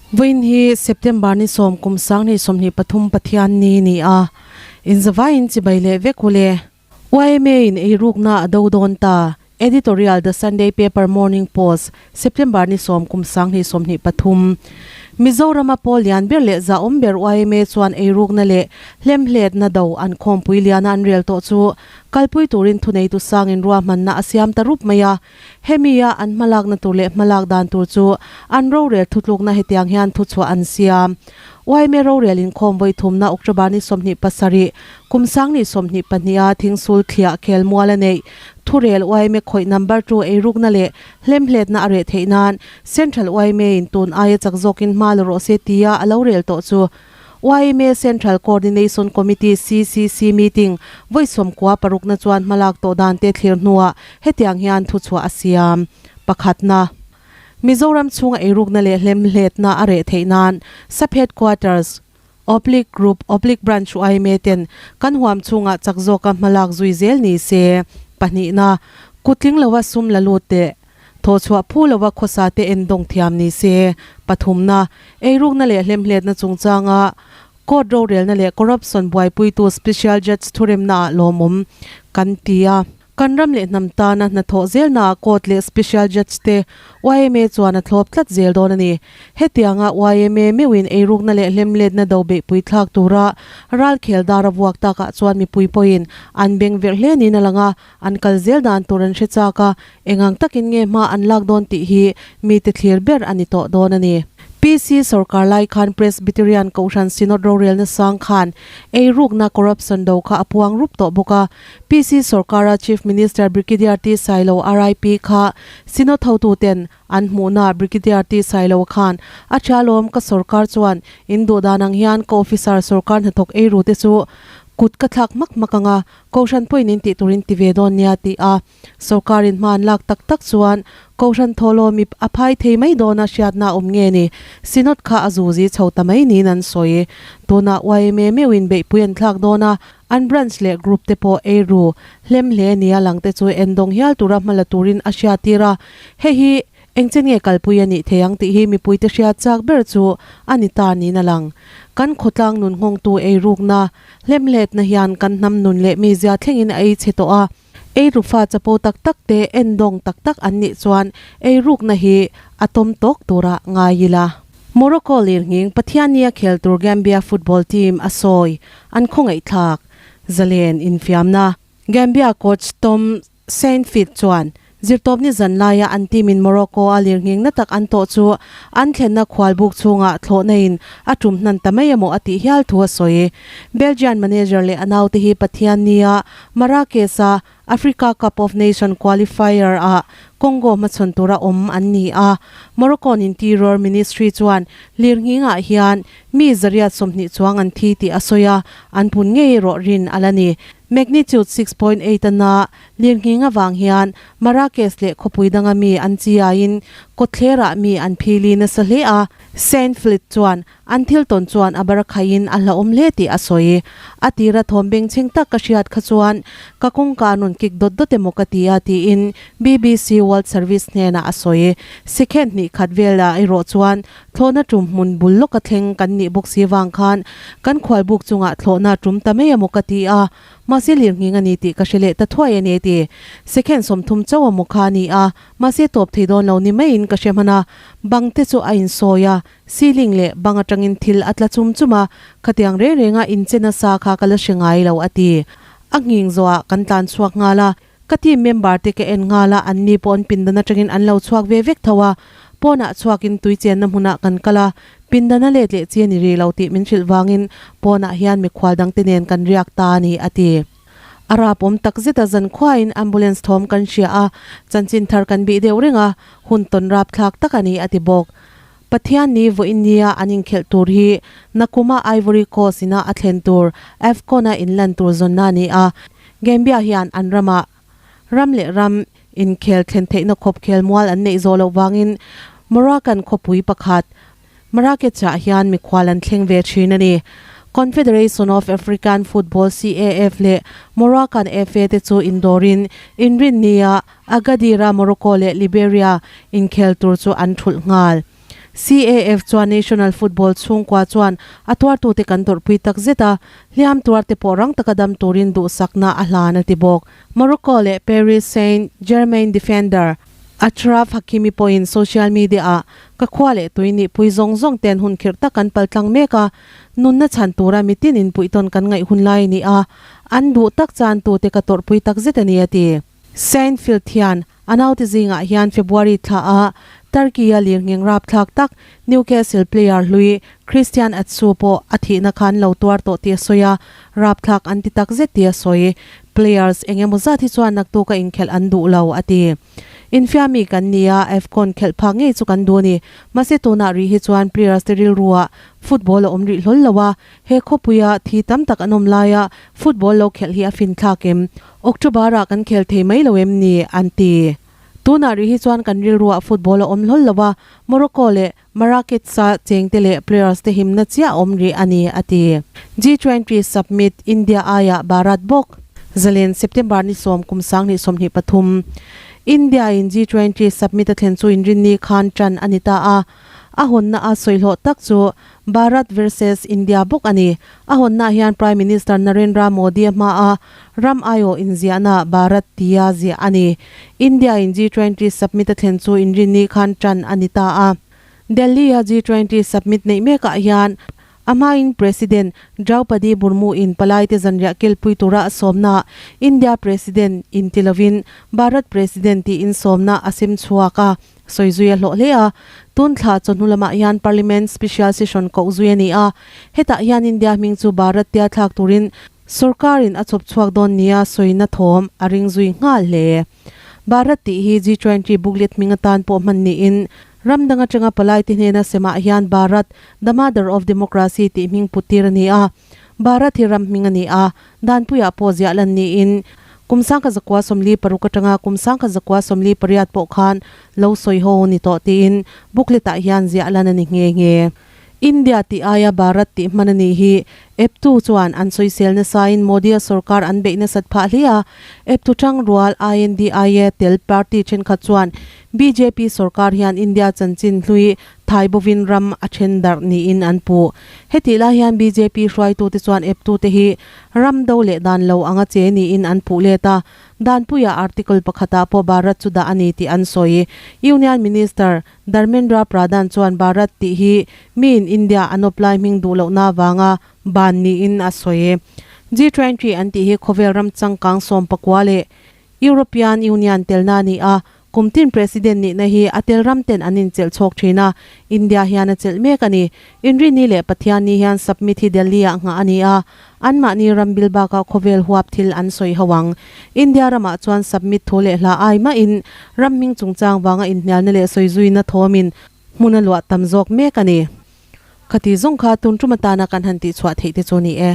Vawiin hi September ni sawm kum sanghnih 23 Pathian ni ni a, inzavaiin chibai leh vek u le. Yma in eirukna a do dawn ta, Editorial The Sunday Paper Morning Post, September ni sawm kum sanghnih 23. Mizorama pawl lian ber leh zahawm ber yma chuan eirukna leh hlemhletna do an khawmpui liana an rel tawh chu kalpui turin thuneitu sangin ruahmanna a siam ta rup mai a. Hemi-a an hmalakna tur leh hmalak dan tur chu an rorel thutlukna hetiang hian thuchhuah an siam. Yma rorel inkhawm vawi thumna October ni 27, kum sangni 22 a thingsul thliah khel mual a neih. Thurel yma khawih number two eirukna leh hlemhletna a reh theih nan Central yma in tun aia chak zawkin hma la rawh se tia a lo rel tawh chu yma Central Coordination Committee, CCC, meeting vawi sawmkua parukna chuan hmalak tawh dan te thlir hnuah hetiang hian thuchhuah a siam. Pakhatna, Mizoram chhunga eirukna leh hlemhletna a reh theih nan Sub Headquarters, Oblique Group, Oblique Branch yma ten kan huam chhungah chak zawka hmalak zui zel ni se. Pahnihna, Kutling lova sum la lut teh. Thawhchhuah phu lova khawsa te endawng thiam ni se. Pathumna, eirukna leh hlemhletna chungchanga court rorelna leh corruption buaipuitu special judge thuremnaah lawmawm kan ti a. Kan ram leh hnam tana hnathawh zelnaah court leh special judge te yma chuan a thlawp tlat zel dawn a ni. Hetianga yma meuhin eirukna leh hlemletna do beihpui thlak tura ralkhel dar a vuak takah chuan mipui pawhin an beng verh hle niin a lang a, An kal zel dan tur an hre chak a, engang takin nge hma an lak dawn tih hi mite thlir ber a ni tawh dawn a ni. PC sorkar lai khan Presbyterian Kohhran Synod rorelna sang khan eirukna corruption do kha a puang rup tawh bawk a. PC sorkara Chief Minister Brigadier T Sailo RIP kha Synod hotuten an hmuhna Brigadier T Sailo khan a thialawm ka sorkar chuan in duh dan ang hian ka officer sorkar hnathawk eiru te chu kut ka thlak hmak hmak ang a, Kohhran pawhin in tih turin ti ve dawn nia tih a sorkarin hma an lak tak tak chuan Kohhran thawhlawm ip a phai thei mai dawna hriatna a awm nge ni? Synod kha a zuzi chho ta mai niin an sawi. Tunah yma meuhin beihpui an thlak dawn a, an branch leh group te pawh eiru hlem hle nia lang te chu endawng hial tura hma la turin a hriattir a, hei hi Engchen nge kalpui a nih thei ang tih hi mipuite hriat chak ber chu a ni ta niin a lang. Kan khawtlang nun nghawngtu eirukna, hlemhletna hian kan hnam nun leh mizia thlengin a ei chhe tawh a. Eirufa chapo tak tak te endawng tak tak an nih chuan eirukna hi a tawm tawk tura ngai ila. Morocco lirnghing Pathiannia khel tur Gambia football team a sawi an khawngaihthlak zalen infiamna. Gambia coach Tom Saintfiet chuan zirtawpni zan laia an team in Morocco a lirnghing na tak an tawh chu an thlenna khualbuk chhungah thlawhna in a tum hnan ta mai emaw a tih hial thu a sawi. Belgian manager leh a naute hi Pathiannia Marrakesh a Africa Cup of Nation qualifier ah Congo hmachhawn tura awm an ni a. Moroccan Interior Ministry chuan lirnghing ah hian mi zariat 20 chuang an thi tih a sawi a, an pun ngei erawh rin a la ni. Magnitude 6.8 a na lirnghing avang hian Marrakesh leh khawpui danga mi an chiaiin kawtthlerah mi an phili nasa hle a. Saintflit chuan an thil tawn chuan a barakhaiin a hlauhawm hle tih a sawi. A tira thawm bengchheng tak ka hriat kha chuan ka kawngka an rawn kik dawt dawt emaw ka ti a tiin BBC World Service hnenah a sawi. Second hnih khat velah erawh chuan Thlawhna tum hmun bul lawka thleng kan nih bawk si vang khan kan khualbuk chungah thlawhna tum ta mai emaw ka ti a, mahse lirnghing a ni tih ka hre leh ta thuai a ni a ti. Second 30 chauh emaw kha a ni a, mahse tawp thei dawn lo ni maiin ka hre hman a, bang te chu a insawi a, ceiling leh bang atangin thil a tla chum chum a, khatiang reng renga inche nasa kha ka la hre ngai lo a ti. A nghing zawhah kan tlan chhuak nghal a. Ka team member te ka en nghal a, anni pawh an pindan atangin an lo chhuak ve vek tho a. Pawnah chhuakin tui chenna hmunah kan kal a, pindana let leh chi a ni rih lo tih min hrilh vangin pawnah hian mikhual dangte nen kan riak ta a ni, a ti. A rapawm tak zet a, zankhuain ambulance thawm kan hria a, chanchin thar kan bih deuh reng a, hun tawn rapthlak tak a ni, a ti bawk. Pathian ni vawiin nia an inkhelh tur hi Nakuma Ivory Coast ina a thlen tur AFCON-a inlan tur zawnna a ni a, Gambia hian an ramah ram leh ram inkhel thlen theihna khawp khel mual an neih zawh loh vangin Moroccan khawpui pakhat Marrakech-ah hian mikhual an thleng ve thin a ni. Confederation of African Football, CAF, leh Moroccan FA te chu indawrin inrinnia Agadir-a Morocco leh Liberia inkhel tur chu an thulh nghal. CAF chuan national football chhungkua chuan a tuartute kan tawrhpui tak zet a, hliam tuarte pawh rang taka dam turin duhsakna a hlan a ti bawk. Morocco leh Paris Saint-Germain defender Achraf Hakimi pawhin social media-ah ka khua leh tui nihpui zawng zawng ten hun khirh tak kan paltlang mek a, nunna chhan tura mitin inpuihtawn kan ngaih hun lai a ni a, an duh tak chan tute ka tawrhpui tak zet a ni a ti. Saintfield hian a naute zingah hian February thla a Turkey-a lirnghing rapthlak tak Newcastle player hlui Christian Atsu pawh a thihna khan lo tuar tawh tih a sawi a, rapthlak an ti tak zet tih a sawi. Players eng emaw zat hi chuan naktuka inkhelh an duh lo, a ti. Infiami kan ni a, AFCON khelh phak ngei chu kan duh a ni. Mahse tunah rih hi chuan players te rilruah football a awm rih hlawl lo a, he khawpuia thi tam tak an awm laia football lo khelh hi a finthlak em? October-ah kan khel thei mai lo em ni? an ti. Tunah rih hi chuan kan rilruah football a awm hlawl lo a, Morocco leh Marrakech-a chengte leh players te himna chiah a awm rih a ni, a ti. G20 Submit, India aiah Bharat bawk. Zalen, September ni sawm kum 2023, India-in G20 Submit a thlen chu inrinni khan tan a ni ta a, a hawnna a sawihlawh tak chu Bharat versus India bawk a ni. A hawnnaah hian Prime Minister Narendra Modi-a hmaa ram aiawh inziahna Bharat tia ziah a ni. India-in G20 Submit a thlen chu inrinni khan tan a ni ta a. Delhi-a G20 Submit neih mekah hian a hmain President Draupadi Murmu-in palaite zanriah kilpui tura a sawmnaah India President inti lovin Bharat President tiin sawmna a sem chhuak a. Sawi zui a hlawh hle a, tun thla chawhnu lamah hian Parliament Special Session koh zui a ni a, hetah hian India hming chu Bharat tia thlak turin sorkarin a chawp chhuak dawn nia sawina thawm a ring zui nghal hle. Bharat tih hi G20 booklet hming atan pawh hman niin ram dang atanga palaite hnena semah hian Bharat, the mother of democracy tih hming put tir a ni a, Bharat hi ram hming a ni a, Danpuiah pawh ziah lan niin kum 1946 atanga kum 1948 pawh khan lo sawi ho ni tawh tiin booklet-ah hian ziah lan a ni nghe nghe. India tih aia Bharat tih hman a nih hi eptu chuan an sawisel nasain Modi-a sorkar an beih nasat phah hle a, eptu tangrual INDIA tel party thenkhat chuan bjp sorkar hian India chanchin hlui Thai bovin ram a then darh niin an puh. Hetih lai hian bjp hruaitute chuan eptute hi ram do leh dan lo anga che niin an puh let a, Danpuia article pakhatah pawh Bharat chu dah a ni tih an sawi. Union Minister Dharmendra Pradhan chuan Bharat tih hi miin India an awp lai hming duh lohna avanga ban niin a sawi. G20 an tih hi khawvel ram changkang 19 leh European Union telna a ni a, kum tin President nihna hi a tel ram ten an inchelh chhawk thin a, India hian a chelh mek a ni. Inrinni leh Pathianni hian submit hi Delhi-ah nghah a ni a, anmahni ram bil bakah khawvel huap thil an sawi ho ang. India ramah chuan submit thu leh hla ai mahin ram hming chungchang vanga inhnialna leh sawizuina thawmin hmun a luah tam zawk mek a ni. Khati zawng kha tun tum atana kan han tihchhuah theih te chu ni e.